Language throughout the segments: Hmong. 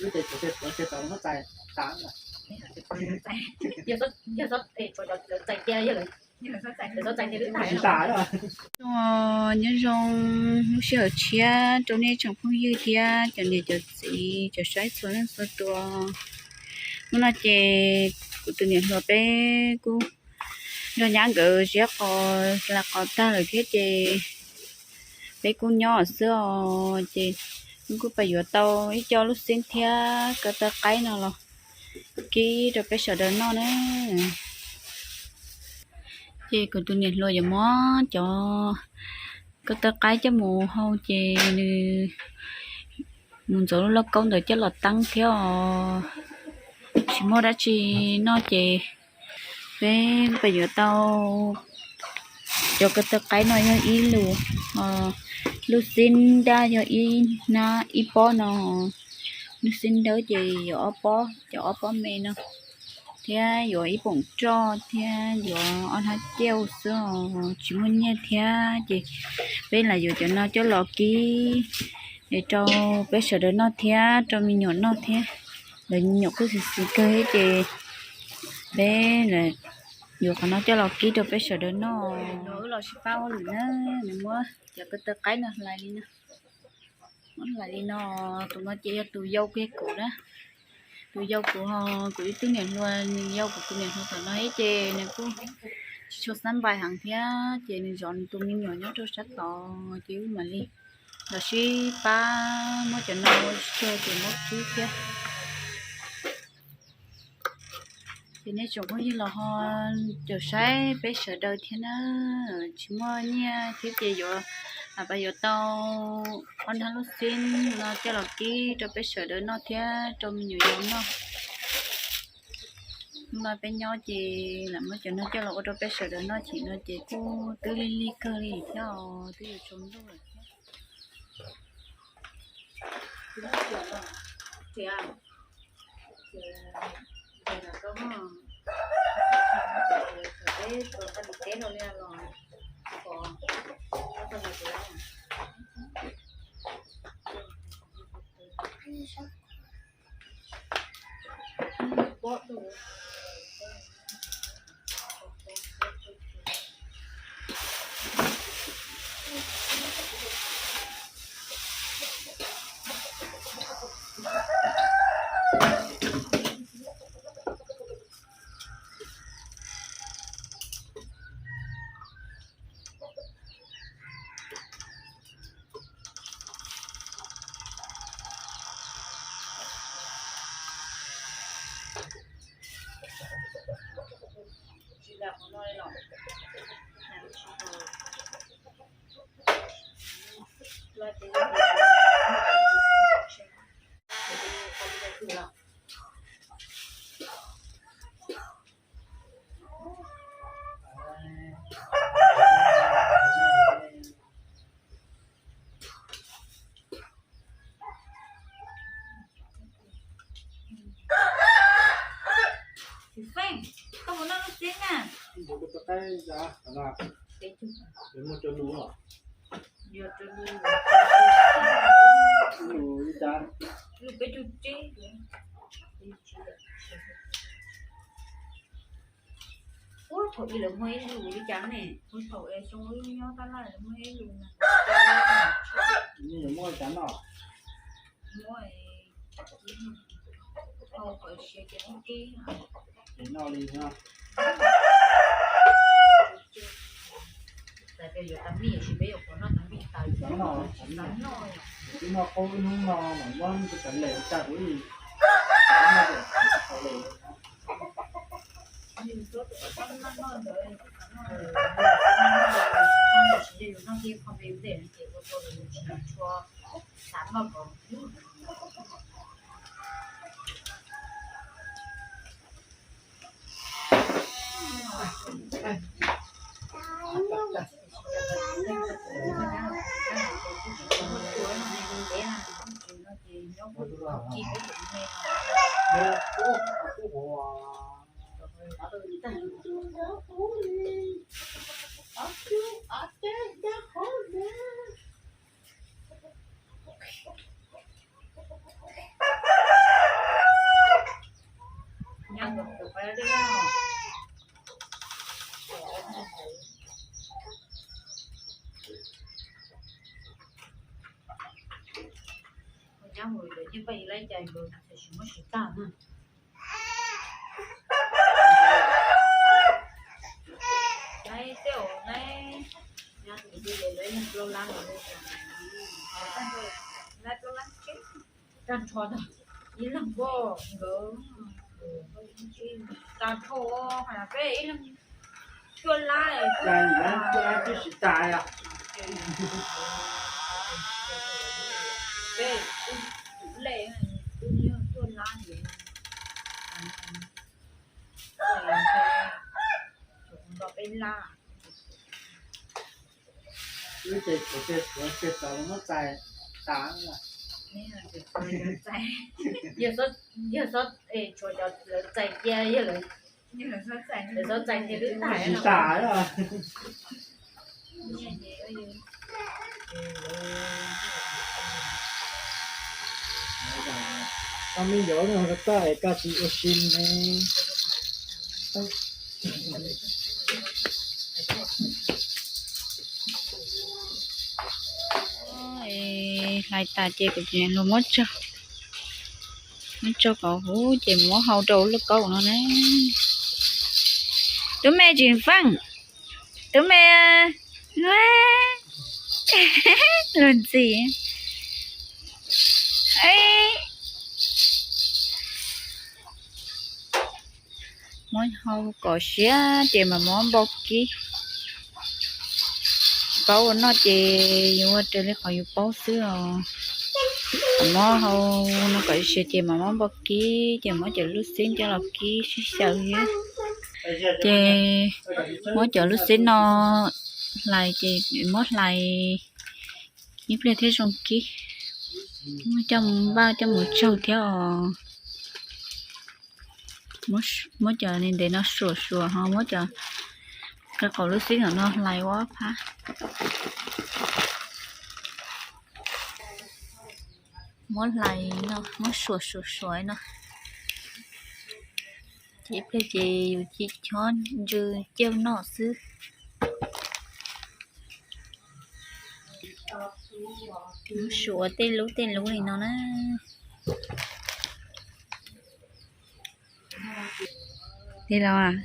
Ub, ces txawm txais tas. Yog txais cia yog lawv txais cia lawv txais. Nyob zoo lub sij hawm tshiab rau nej tsoom phooj ywg thiab cov niam cov txiv cov saib txhua leej txhua tus. Hnub no ces kuv tus niam hluas peb kuj nrog nyab nkawd ziab qos la qos tag lawm thiab ces peb kuj nyob xwb os. Ces kuj pais yuav tau ib co lub xib thiab ko taw qaib no los kib rau peb sawv daws noj na. Ces kuv tus niam hluas yuav muab cov ko taw qaib coj mus hau ces nws mus ntxuav lub lauj kaub ntawd coj los teeb thiab os. Tsis muaj dab tsi noj ces peb pais yuav tau cov ko taw qaib no yog ib lus, lub xib daj yog ib hnab ib pob no, lub xib dawb ces yuav ob pob, cov ob pob me no, thiab yuav ib poom roj thiab yuav ob hnab ciaj xwb os, tsis muaj nyiaj thiab ces peb lam yuav cov no coj los kib es rau peb sawv daws noj thiab rau me nyuam noj thiab. Lawv me nyuam kuj xis xis kawg thiab ces peb yuav qhov no coj los kib rau peb sawv daws noj. Wb los sib pab ua lwm na, nws muab cov ko taw qaib no hlais li no, muab hlais li no. Tus no ces yog tus yau kiag kuv na, tus yau kuv ho kuv ib tug niam hluas, nws yau kuv tus niam hluas tom no ib ces nws kuj tsis tshua xab npais heev thiab ces nws zov nws tus me nyuam nyob rau sab tod ces wb mam li los sib pab muab cov no ua tsis tsawg ces muab kib thiab. Ces nej tsoom phooj ywg los ho caum saib peb sawv daws thiab na, tsis muaj nyiaj thiab ces yuav, pab yuav tau ob hnab lub xib no coj los kib rau peb sawv daws noj thiab rau me nyuam yaus noj. Hnub no peb nyob ces lam muab cov no coj los ua rau peb sawv daws noj chim no ces kuj twb lig lig kawg li thiab os, twb yuav tsaus ntuj lawm thiab. Tsis feej, koj mus noj lub xib na. Lub peb caug tsib. Ub, thaum ub lawv muaj ib lus li cas ne? Ub, thaum es xyoo wb nyob tab laj lawv muaj ib lus na. Muaj li cas no? Muaj, hau qhov siav ces muaj kib. Ces noj li no. Txais tias yuav tas mij, tiam sis peb yuav qhuav noj tas mij tas, tsis xav noj. Twb noj qaub ib hnub no mas muab tus txawv lem tag kuv ib. Peb laib cai nkaus tam sim muab siv tag na. Laib tej, laib, laib plaub lab, laib plaub lab tag nrho ntag. Ib leeg nkaus nkawd tag nrho, peb ib leeg cuaj lab, cuaj lab twb siv tas. Peb lej twb cuaj lab, nto peb lab. Wb ces tshuav tej tshuav tej tau muab txais tas. Yog, yog tshuav cov lawv txais cia, yog lawv, lawv txhob txais ces twb tas tas. Tau me nyuam no ko toj es koj tsis ua si ne. Hlais tas ces kuv tseem los muab tso, muab tso kom huv ces muab hau rau lub kaub no na. Tub me tsis feej, tub me luag ntxhi. Muab hau kom siav ces mam muab npau kib. Paub ua noj ces yus ua raws li qhov yus paub xwb os. Muab hau no kom siav ces mam muab npau kib ces muab cov lub xib coj los kib sib xyaw thiab. Ces muab cov lub xib no hlais ces muab hlais ib pliag thiab zoo kib. Coj mus npaj coj mus tsaug thiab os. Muab cov ntev no suam suam ho muab cov qe qaum lub xib no hlais ua phab. Muab hlais no muab suam suam suam no. Ces ib pliag ces yus ci chob ntsw ciaj noj xwb. Suav tej lub tej lub li no na. Li los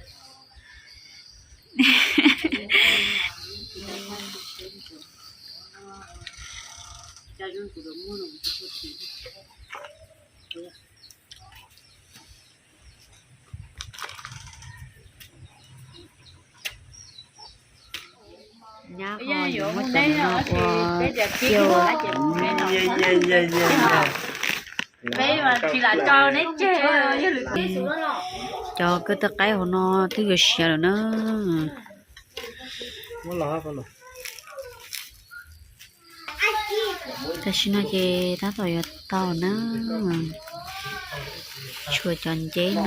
Cov kawj tawj qaib hauv no twb yuav siav lawm na. Tam sim no ces tab tom yuav tau na. Tshuav cov nceb no.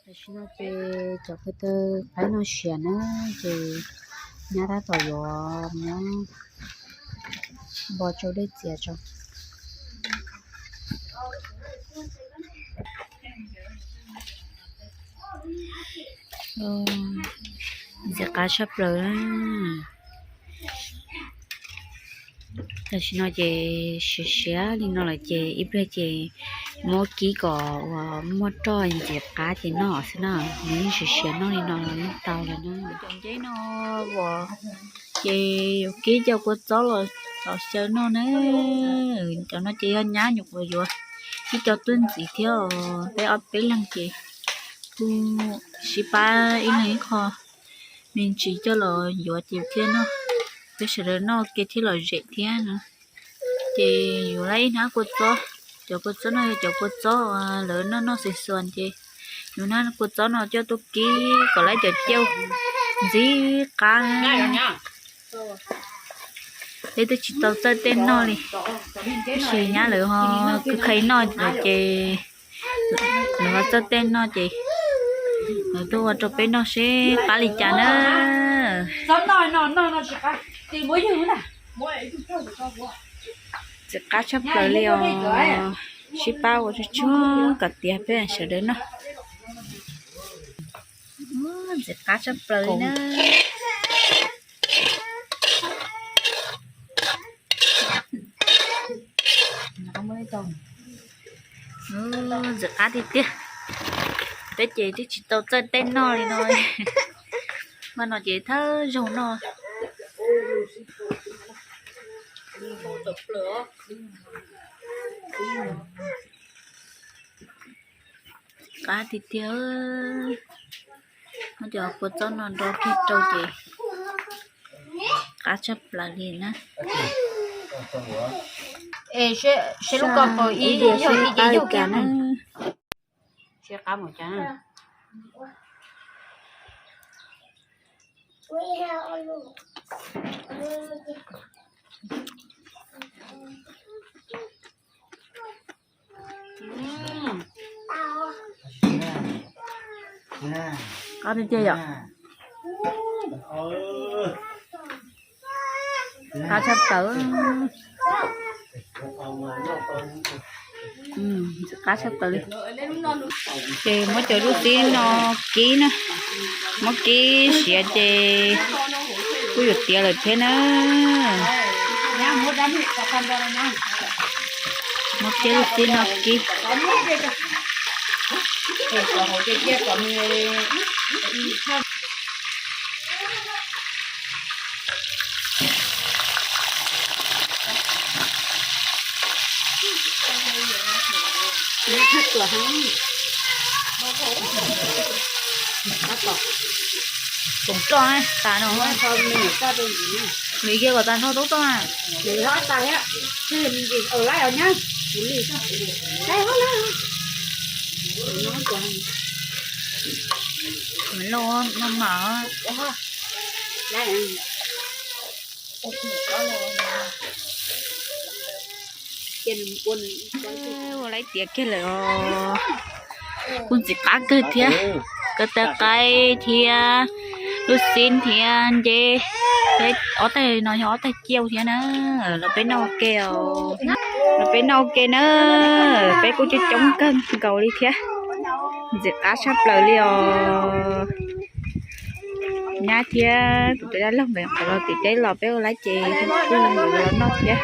Tam sim no ces cov kawj tawj qaib no siav na, ces nyab tab tom yuav muab npo tsau dej txias tso. Ntxim qab tshaj plaws na. Tam sim no ces siav siav li no lawm ces ib pliag ces muab kib kom uas muaj roj ntxim qab ces noj xwb na. Nws yeej siav siav noj li no los yeej tau lawm na. Cov nceb no uas ces yuav kib cov kua txob los xaws noj na. Cov no ces yog nyab nyuam qhuav yuav ib co tuaj ntxiv thiab os, peb ob peb leeg ces kuj sib pab ib leeg ib qho me ntsis coj los yuav ces thiaj noj, peb sawv daws noj ua ke thiaj lom zem thiab no. Ces yus laib ib hnab kua txob, cov kua txob no yog cov kua txob lawv noj noj xis xuas ces yus hnab kua txob no coj tuaj kib kom laib cov cauj ntxim qab. Peb twb tsis tau txawj tej noj li, tab sis nyab lawv ho khawv noj lawm ces lawv ho txawj tej noj ces lawv tuaj ua rau peb noj seb qab li cas na. Ntxim qab tshaj plaws li os, sib pab ua tsuag tsuag kom tiav peb sawv daws noj. Ntxim qab tshaj plaws li na. Ntxim qab tiag tiag. Peb ces twb tsis tau txawj tej noj li no. Mas no ces thawj zaug noj. Qab tiag tiag. Muab cov kua txob no nrog kiag rau ces qab tshaj plaws li na. Es seb lub ko puas ib yam, ib yam yug kiag na. Seb qab mus cas na. Qab tiag tiag yom. Qab tshaj plaws. Qab tshaj plaws li. Ces muab cov lub xib no kib na, muab kib siav ces kuj yuav tiav lawm thiab na. Muab cov lub xib no kib. Koom roj tas no. Nws yog kom tas no tau tau na. Lauj, no mas. Ua laib tiav kiag lawm os. Kuj ntxim qab kawg thiab. Ko taw qaib thiab lub xib thiab nce, ob tais no yog ob tais ciaj thiab na. Los peb noj ua ke os. Los peb noj ua ke na. Peb kuj coob coob kawg nkaus li thiab. Ntxim qab tshaj plaws li os. Nyab thiab kuv tus dab laug nkawd los tim teb los peb ua laib ces kuj los noj thiab.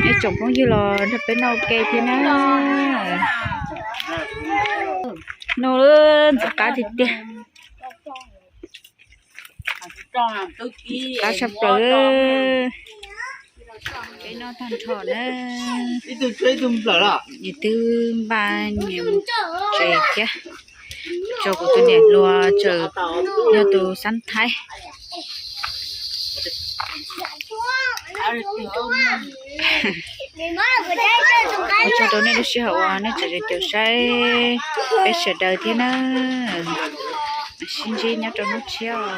Nej tsoom phooj ywg los nrog peb noj ua ke thiab na. Noj ntxim qab tiag tiag. Qab tshaj plaws. Peb noj tag nrho na. Nws twb npaj nyias mus tsev thiab. Tso kuv tus niam hluas tseem yog tus xab thaib. Ua tsaug rau nej lub sij hawm uas nej tseem caum saib peb sawv daws thiab na. Sib ntsib nyob rau hnub tshiab os.